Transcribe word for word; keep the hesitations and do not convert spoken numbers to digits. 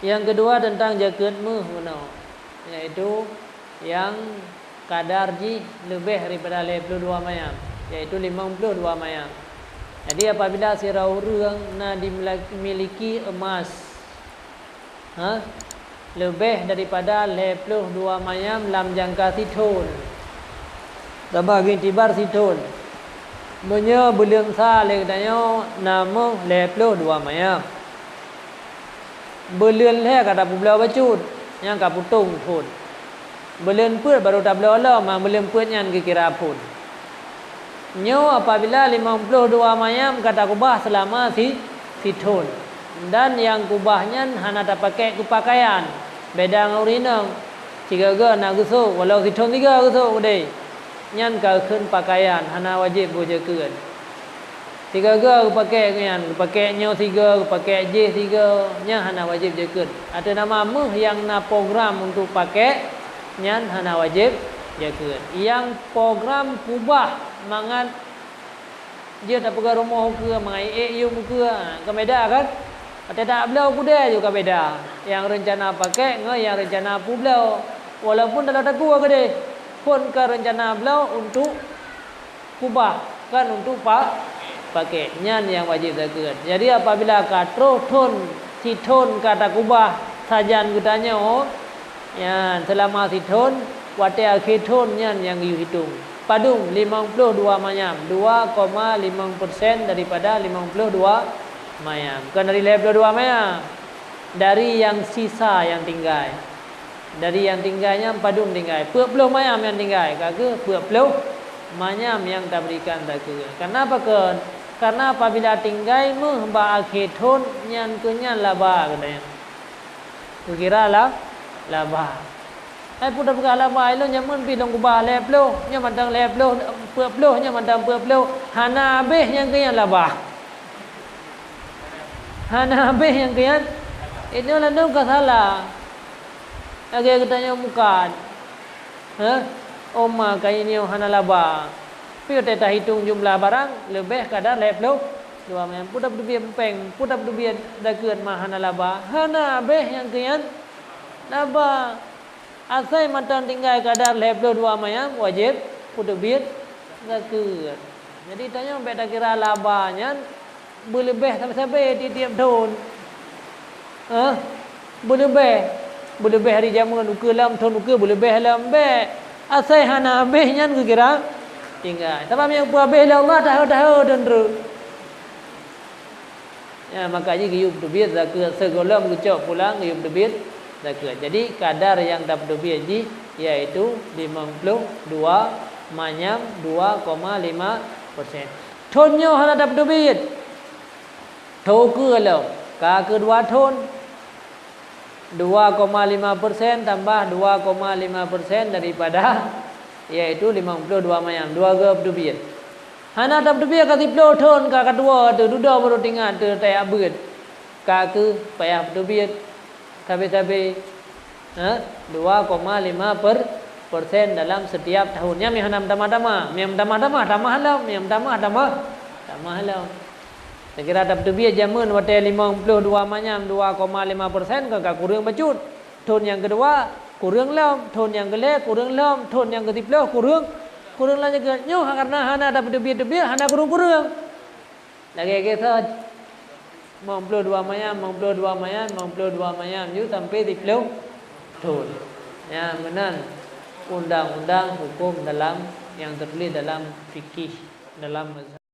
Nyang keudua teuntang jakeuet méuh bunoe, yaitu nyang kadar jih leubeh daripada lhèe ploh dua mayam, yaitu limong ploh dua mayam. Jadi, apabila sidroe ureuëng na dimiliki emas, ha, leubeh daripada lhèe ploh dua mayam lam jangka sithon, saba geuiktibar sithon, meunyoe buleuen sa lé geutanyoe na méuh lhèe ploh dua mayam. Buleuen lhèe ka tapeubloe bacut, nyang ka putong phon. Buleuen peuet barô tabloe lom, ma buleuen peuet nyan geukira phon. Nyoe apabila limong ploh dua mayam ka takubah seulama si, sithon, dan nyang kubah nyan hana tapakék keu pakaian, beda ngon ureuëng inong, sigoe-goe na geusok, walau sithon sigoe geusok udeh, nyan ka kheun pakaian, hana wajéb boh jakeuet. Sigoe-goe geupakék nyan, geupakék nyoe sigoe, geupakék jéh sigoe, nyan hana wajéb jakeuet. Ateueh nama méuh nyang na program untuk pakék, nyan hana wajéb jakeuet. Nyang program kubah mangat jeuet tapeugah rumoh ukeue, mangat ék yum ukeue, ka beda kan? Watée tabloe keudeh ju ka beda. Nyang reuncana pakék ngon nyang reuncana peubloe. Walaupun dalam takue keudeh, phon ka reuncana bloe untuk kubah, kan untuk pa-, pakék. Nyan nyang wajéb zakeuet. Jadi, apabila ka troh thon, sithon ka takubah sajan geutanyoe, nyan seulama sithon, watée akhé thon nyan nyang geuyue hitong. Padum limong ploh dua mayam, dua koma limong persen daripada limong ploh dua mayam. Bukan dari lhèe ploh dua mayam. Dari nyang sisa nyang tinggai. Dari nyang tinggai nyan padum tinggai. Peuet ploh mayam nyang tinggai, ka kheueh peuet ploh mayam nyang taberikan zakeuet. Karena apa kheun? Karena apabila tinggai méuh bak akhé thon, nyan keuh nyan laba geutanyoe. Geukira la-, laba. Hai peue tapeugah laba, ilôn jameun pih lôn kubah lhèe ploh, nyoe mantong lhèe ploh, peuet ploh, nyoe mantong peuet ploh. Hana habéh nyang keuh nyan laba. Hana habéh nyang keuh nyan. Inoe ladôm ka salah. Lagée geutanyoe mukat. Hah? Oma kayée nyoe hana laba. Pih watée tahitong jumlah barang, leubeh kadar lhèe ploh dua mayam. Peue tapeuteubiet péng, peue tapeuteubiet zakeuet ma hana laba. Hana habéh nyang keuh nyan laba. Asai mantong tinggai kadar lhèe ploh dua mayam, wajéb peuteubiet zakeuet. Jadi, tanyoe bék takira laba nyan beuleubeh sabe-sabe tieb-tieb thon. Hah? Beuleubeh. Beuleubeh dari jameun ukeue lom, thon ukeue beuleubeh lom, bék. Asai hana habéh nyan geukira tinggai. Sabab nyang peuhabéh lé Allah tahe-tahe deuh treuk. Ya, maka jih geuyue peuteubiet zakeuet, sigohlom geucok pulang geuyue peuteubiet zakeuet. Jadi, kadar nyang tapeuteubiet jih yaitu limong ploh dua manyam dua koma lima persen. Thon nyoe hana tapeuteubiet. Thon ukeue lom, ka keu dua thon. Dua koma lima persen tambah dua koma lima persen daripada, yaitu limong ploh dua manyam, dua goe peuteubiet. Hana tapeuteubiet ka siplôh thon ka katuwoe teuh, dudoe baru teuingat teuh tajak beuet. Ka kheueh payah peuteubiet sabe-sabe, ha, dua koma lima per-, persen dalam setiap tahun. Nyan meuhana meutamah-tamah, meutamah-tamah, tamah lom, meutamah-tamah, tamah lom. Neukira tapeuteubiet jameun watée limong ploh dua manyam dua koma lima persen kon ka kureueng bacut. Thon nyang keudua, kureueng lom. Thon nyang keulhée, kureueng lom. Thon nyang keusiplôh, kureueng, kureueng lom. Nyoe karna hana tapeuteubiet-teubiet, hana kureueng-kureueng. Lagée-lagée soe, limong ploh dua manyam, limong ploh dua manyam, limong ploh dua manyam, ju sampai siplôh thon. Nyan meunan undang-undang huköm dalam nyang teutuléh dalam fikih, dalam mazhab.